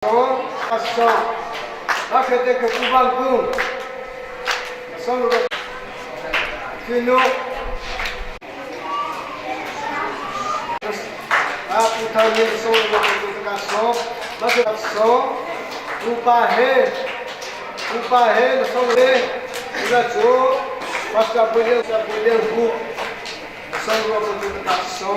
So, bakete ke kubangku. So, Kinu. Aku thani so ka so, bakete so, upa he, upa he so le, ula chu, pastor boleh boleh hu, so ka so.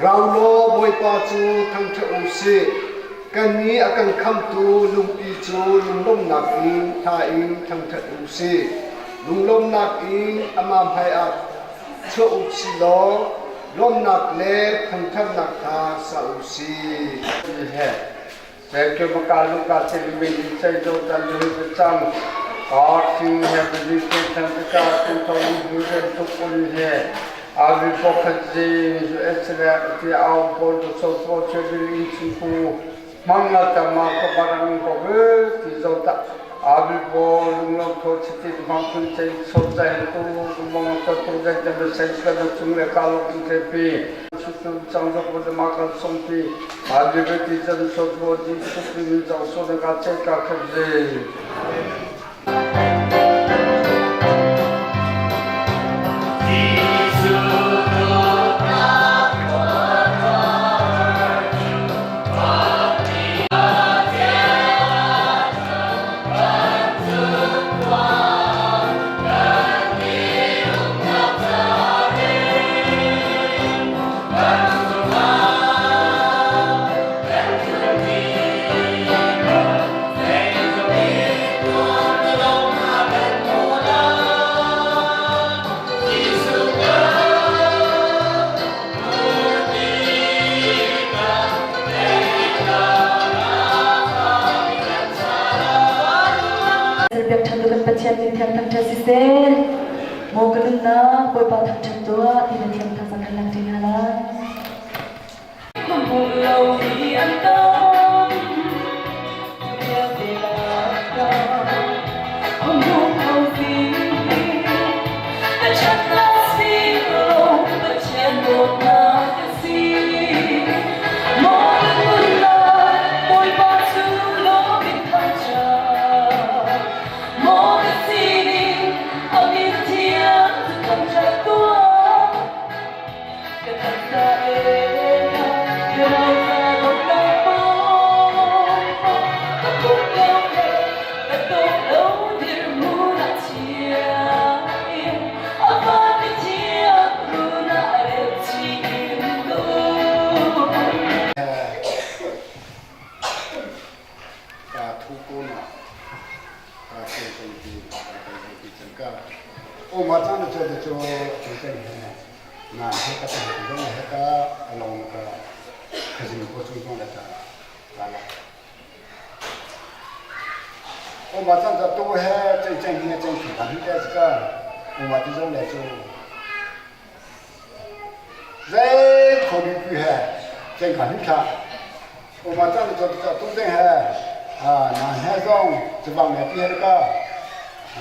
Raulo Bawipa cu thangṭhat u sih. Kannih a kan khamtu lungpi cu lunglawmhnak in hla in thangṭhat u sih. Lunglawmhnak in amah hmaiah chuah u sih law lawmhnak le thangṭhatnak kha sa u sih. Bawipa thangṭhat tuah ti na thiam thazang kan lang ṭi hna lai. Na he ka ta zong he ka along ka khazin ko chung zong la ta la la o ma chan ta to he chen chen he chen khi ka hi ta ka o ma ti zong le chu zai kho bi pu he chen ka hi tha o ma chan ta ta tu zeng he a na he zong chubang he ti he ka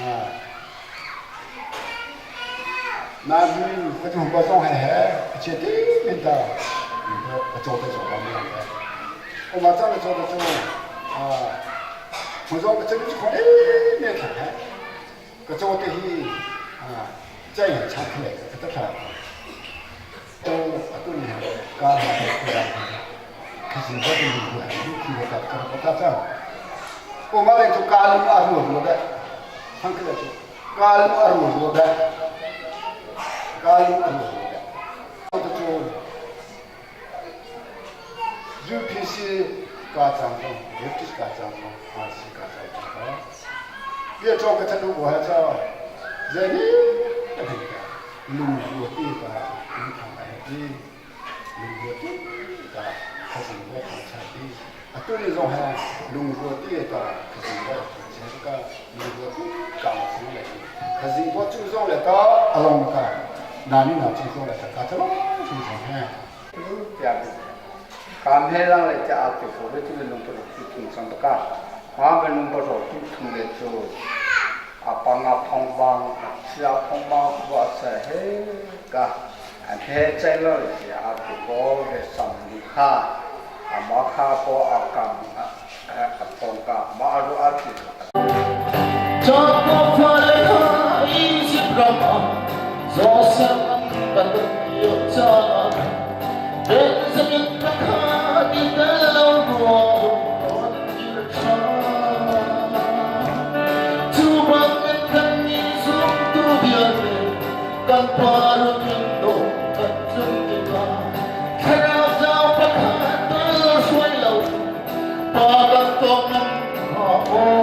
a Na hi ka tu ba zong he he a chia ti men ta a caw te caw ba mi he. O ma cang caw te caw a mu zong ka chen chu e me tha he. Ka caw te hi a chai he cha khle ka ta tha. To atu ni he ka ha ka ra. Ka sin ba ti ni hu khi ka ta ka ta ta. O ma le chu ka lu a ru ru da. Thang khle chu Kaal a ru ru dah. Kaal a ru ru dah. Cucu UPC ka cang zong, Baptist ka cang zong, RC ka cang zong ka. Bia cawk ka than u ha cha. Zei ni ka thei ka. Lung ru ti ka in thang a he ti. Lungrua ti ta khazing le thangcha ti atu ni zong he lungrua ti ta khazing le thangcha ka lungrua ti ka chung le khazing bo chung zong le ta along ka nani na chung zong le ta ka chalo chung zong he tiah kam he lang le cha te fo le tu lung pa tu thung sang ka ma ba lung pa ro tu thung le chu a panga phong bang sia phong bang wa sa he ka အဖေကျလို့ရအတူပေါ်တဲ့ဆောင်ဒီခါအမခါပေါ်အကံအပုံကမာရအတိ Jacob fale kha Egypt ram ah Josef an kan lio caah Benjamin kha ti tel lo ruang an kir ṭhan. Cu bangin kannih zumtu vialte kan pa rukin dawh kan tlun tikah thlarau zau pakhat tal hruai lo pa kan tawk ngam hnga maw?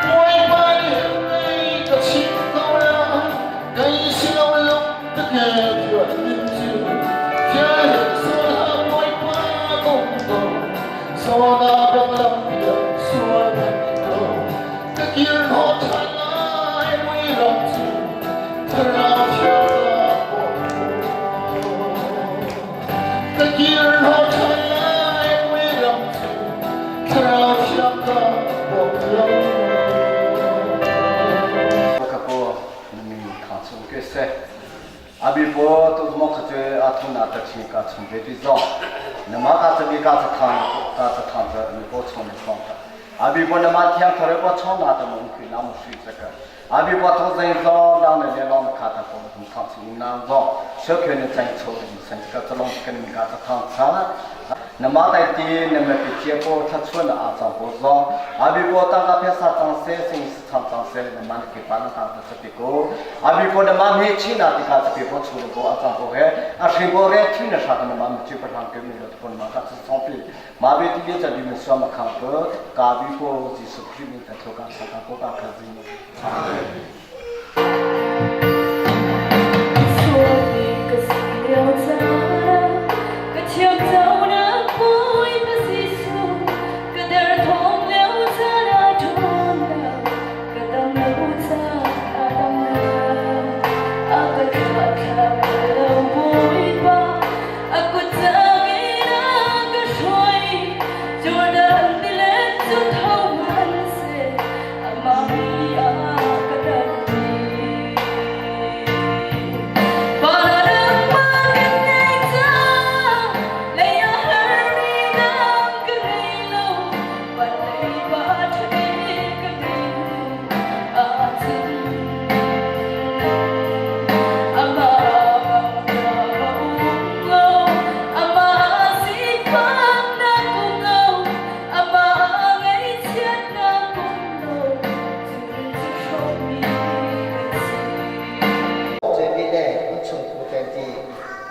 Bawipa nih kei ka chim ko lai, kei si lo lung ka ke thian ning cu thian sual hlah Bawipa kong ko Sona bang lam piak sual kan ko ka kir hnawh ṭhan lai mui ram cu thlarau thiang ka kir hnawh ṭhan lai mui ram cu thlarau thiang ka bawm lo. Ka ko na min kha chung ke se Abi po tu mo kha che a thu na ta chi ka chung ve ti zong na ma ka cha mi ka cha than ka cha than cha mi po chon ne song ka abi po na ma thiang thare po chon na ta mo khi na mo sui cha ka abi po tho zai zo na ne le long kha ta po thum thang chi na zo sho khe ne chai cho ni san ka cha long kan ka cha thang cha na ma tai ti na ma pi chia po tha chuan a chang po zo abi po ta ka phe sa chang se sing chang chang se na ma ke pa na ta ta pi ko abi po na ma me chi na ti ka pi po chu ko a chang po he a hri bo re thi na sha na ma mi chi pa thang ke mi lo po ma ka chu song pi ma be ti ye cha di mi swa ma khang ko ka bi po Jesu Christ mi ta tho ka sa ka ko ka kha ji amen.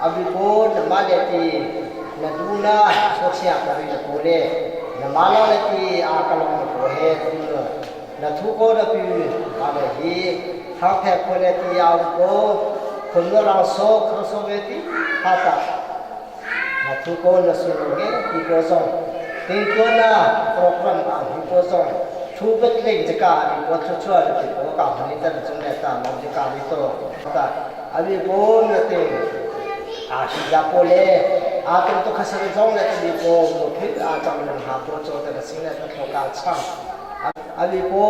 Abi po na ma le ti na du na sosia ka ri na po le na ma lo le ti a ka long na po he tu na thu ko na pi ma le hi thang phe ko le ti a ko khun lo rang so khang so ve ti ha ta na thu ko na su lo nge ti ko zong ting ko na program a hi ko zong thu bet leng jaka abi po thu chua ti ko ka ni tan chung le ta mo jaka ni to ta abi po na te a shi ja po le a tum to khasar zong le abi po mo phit a chang lang ha po cho ta sing le ta tho ka chang abi po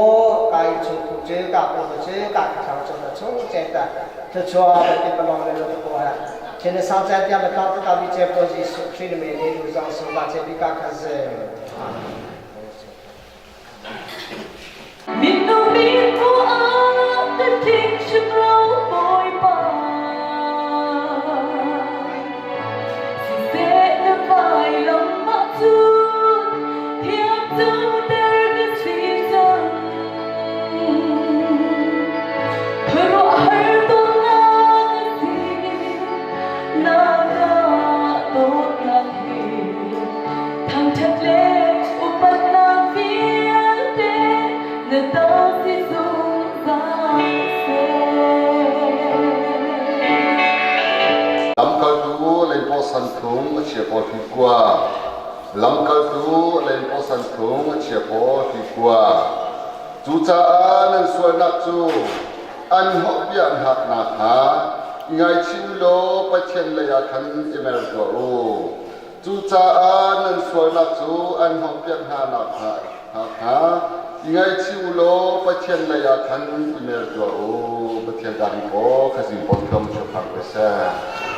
kai chu ku che ka po che ka chang cho na chu che ta chu chua ba ti pa long le lo ko ha 现在上在店的刚子大比这波是水里面的路上手把这比刚开始。 Lamkaltu Lengpo San Thung a chia pawl fi kua. Lamkaltu Lengpo San Thung a chia pawl fi kua. Cucaah nan sualnak cu an hawhpiak hngaknak hnga i ngaichih law Pathian lei ah khan i mer tuah u. Cucaah nan sualnak cu an hawhpiak hna nak hnga i ngaichih u law Pathian lei ah khan i mer tuah u. Pathian ka ri paw khazing pawl thom chuak pe seh.